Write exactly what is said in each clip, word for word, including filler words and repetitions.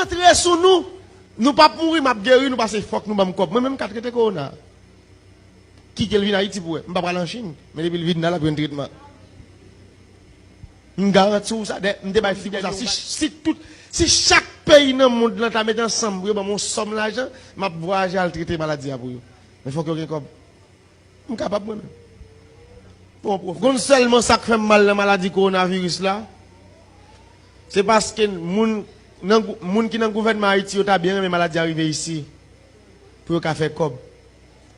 Antre sou nou. Nou p ap mouri, m ap geri nou, pase fòk nou ban m kòb. Mwen menm ka trete kowona. Kite l vin Ayiti pou wè. M pa pral an Chin, men depi l vin la, l ap jwenn tretman. M garanti w sa, dè, m te bay fi konsa, si, si tout, si chak peyi nan mond lan ta mete ansanm pou yo ban m yon sòm lajan, m ap vwayaje al trete maladi a pou yo. Men fòk yo gen kòb. M kapab mwen menm. Bon, pwof. Konn sèlman sa k fè m mal nan maladi kowonaviris la, se paske moun, nan gou-, moun ki nan gouvènman Ayiti yo ta byen renmen maladi a rive isi pou yo ka fè kòb.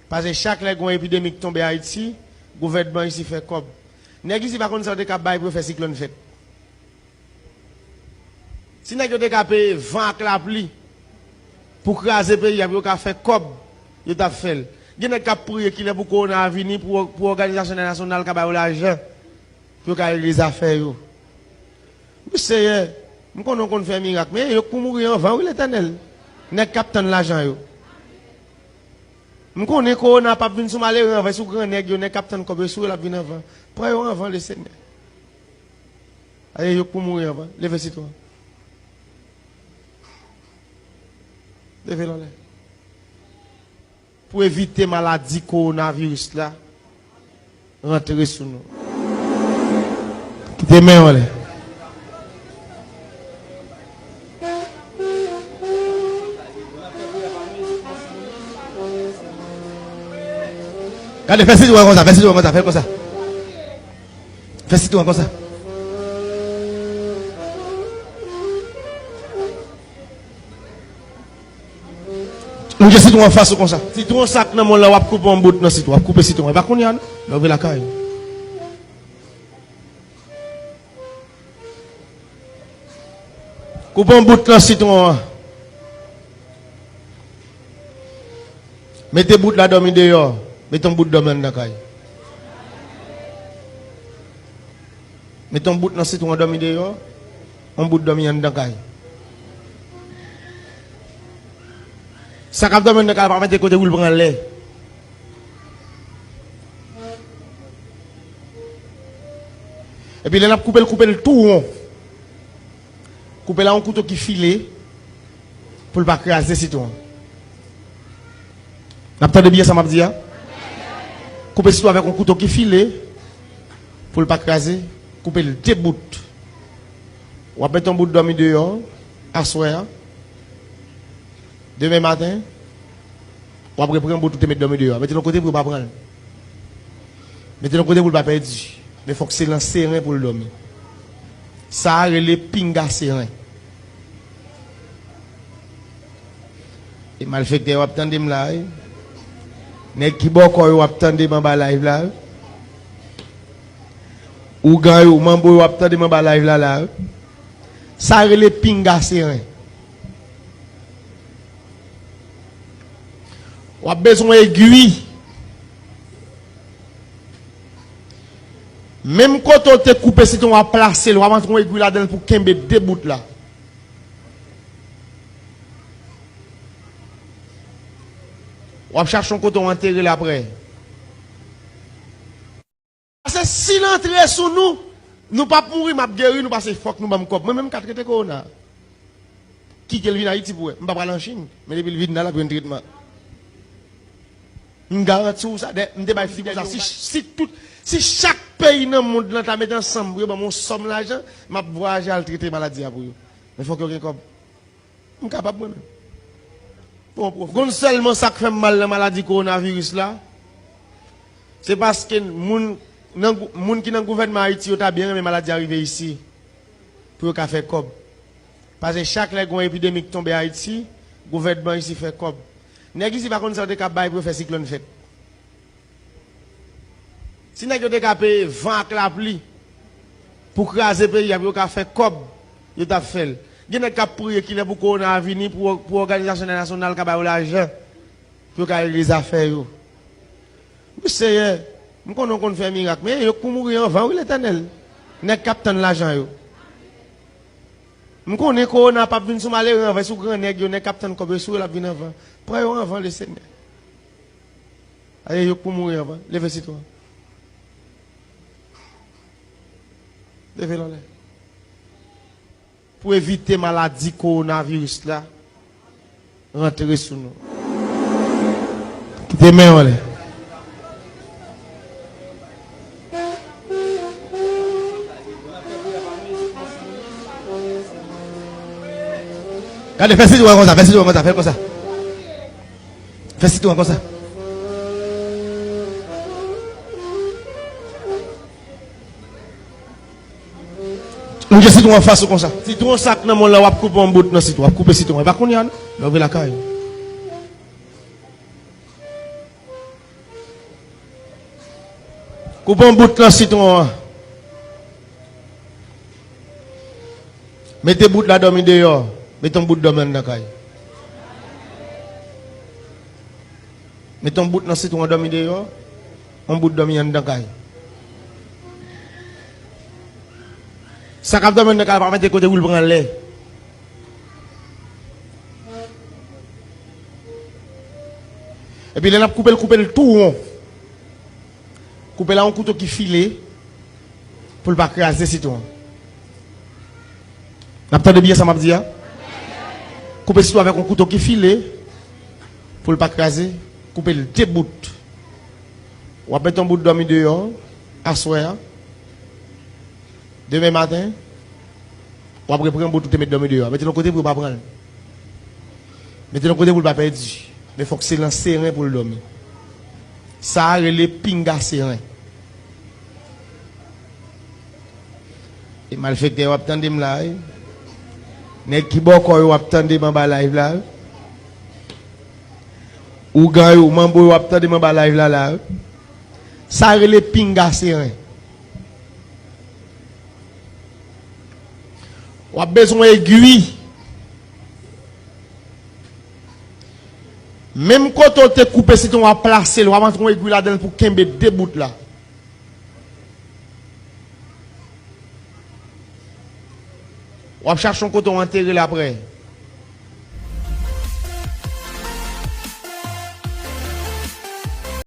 Paske chak lè gen yon epidemi k tonbe Ayiti, gouvènman isi fè kòb. Nèg isi pa konn sa yo te ka bay pou yo fè siklòn fèt. Si nèg yo te ka peye van ak lapli pou kraze peyi a, pou yo ka fè kòb, yo t ap fè l. Gen nèg k ap priye kilè pou kowona a vini, pou, pou òganizasyon entènasyonal ka ba yo lajan, pou yo ka regle zafè yo. Wi, Seyè, m konnen w konn fè mirak, men yo k pou mouri anvan, wi, Letènèl. Nèg k ap tann lajan yo. M konnen kowona p ap vin sou malere anvan, e sou gran nèg yo, nèg k ap tann kòb yo, sou yo l ap vin anvan. Pran yo anvan, Lesenyè. Aye, yo k pou mouri anvan. Leve sitwon. Leve l anlè. Pou evite maladi kowonaviris la rantre sou nou. Kite men w anlè. Gade, fè sitwon konsa, fè sitwon konsa, fè l konsa. Fè sitwon konsa. Lonje sitwon anfas ou konsa. Sitwon sa k nan men w la, w ap koupe yon bout nan sitwon. W ap koupe sitwon. E pa kounye a, non. Lè w rive lakay. Koupe yon bout nan sitwon an. Mete bout la dòmi deyò. Mete yon bout dòmi anndan kay. Mete yon bout nan sitwon an dòmi deyò. Yon bout dòmi anndan kay. Sa k ap dòmi anndan kay la pa mete kote pou l pran lè. Epi lè n ap koupe l, koupe l tou won. Koupe l a yon kouto ki file pou l pa kraze sitwon an. N ap tande byen sa m ap di a? Koupe sitwon avèk yon kouto ki file pou l pa kraze. Koupe l de bout. W ap met yon bout dòmi deyò aswè a. Demen maten, w ap reprann bout ou te met dòmi deyò a. Mete l yon kote pou yo pa pran l. Mete l yon kote pou l pa pèdi. Men fòk se nan seren pou l dòmi. Sa a rele pinga seren. E malfektè yo ap tande m la, wi. Nèg ki bòkò yo ap tande m anba live la, wi. Ougan yo, manbo yo ap tande m anba live la, la, wi. Sa rele pinga seren. W ap bezwen egwi. Menm kote w te koupe sitwon, w ap plase l, w ap antre yon egwi ladan l pou kenbe de bout la. W ap chache yon kote w antere l apre. Paske si l antre sou nou, nou p ap mouri, m ap geri nou, pase fòk nou ban m kòb. Mwen menm ka trete kowona. Kite l vin Ayiti pou wè. M pa pral an Chin, men depi l vin la, l ap jwenn tretman. M garanti w sa, dè, m te bay fi konsa, si, si tout, si chak peyi nan mond lan ta mete ansanm pou yo ban m yon sòm lajan, m ap vwayaje al trete maladi a pou yo. Men fòk yo gen kòb. M kapab mwen menm. Bon, pwof. Konn sèlman sa k fè m mal nan maladi kowonaviris la, se paske moun, nan gou-, moun ki nan gouvènman Ayiti yo ta byen renmen maladi a rive isi pou yo ka fè kòb. Paske chak lè gen yon epidemi k tonbe Ayiti, gouvènman isi fè kòb. Nèg isi pa konn sa yo te ka bay pou yo fè siklòn fèt. Si nèg yo te ka peye van ak lapli pou kraze peyi a, pou yo ka fè kòb, yo t ap fè l. Gen nèg k ap priye kilè pou kowona a vini, pou, pou òganizasyon entènasyonal ka ba yo lajan, pou yo ka regle zafè yo. Wi, Seyè, m konnen w konn fè mirak, men yo k pou mouri anvan, wi, Letènèl. Nèg k ap tann lajan yo. M konnen kowona p ap vin sou malere anvan, e sou gran nèg yo, nèg k ap tann kòb yo, sou yo l ap vin anvan. Pran yo anvan, Lesenyè. Aye, yo k pou mouri anvan. Leve sitwon. Leve l anlè. Pou evite maladi kowonaviris la rantre sou nou. Kite men w anlè. Gade, fè sitwon konsa, fè sitwon konsa, fè l konsa. Fè sitwon konsa. Lonje sitwon anfas ou konsa. Sitwon sa k nan men w la, w ap koupe yon bout nan sitwon. W ap koupe sitwon. E pa kounye a, non. Lè w rive lakay. Koupe yon bout nan sitwon an. Mete bout la dòmi deyò. Mete yon bout dòmi anndan kay. Mete yon bout nan sitwon an dòmi deyò. Yon bout dòmi anndan kay. Sa k ap dòmi anndan kay la, pa mete kote pou l pran lè. Epi lè n ap koupe l, koupe l tou won. Koupe l ak yon kouto ki file pou l pa kraze sitwon an. N ap tande byen sa m ap di a? Koupe sitwon avèk yon kouto ki file pou l pa kraze. Koupe l de bout. W ap met yon bout dòmi deyò aswè a. Demen maten, w ap reprann bout ou te met dòmi deyò a. Mete l yon kote pou yo pa pran l. Mete l yon kote pou l pa pèdi. Men fòk se nan seren pou l dòmi. Sa a rele pinga seren. E malfektè yo ap tande m la, wi. Nèg ki bòkò yo ap tande m anba live la, wi. Ougan yo, manbo yo ap tande m anba live la, la, wi. Sa rele pinga seren. W ap bezwen egwi. Menm kote w te koupe sitwon, w ap plase l, w ap antre yon egwi ladan l pou kenbe de bout la. W ap chache yon kote w antere l apre.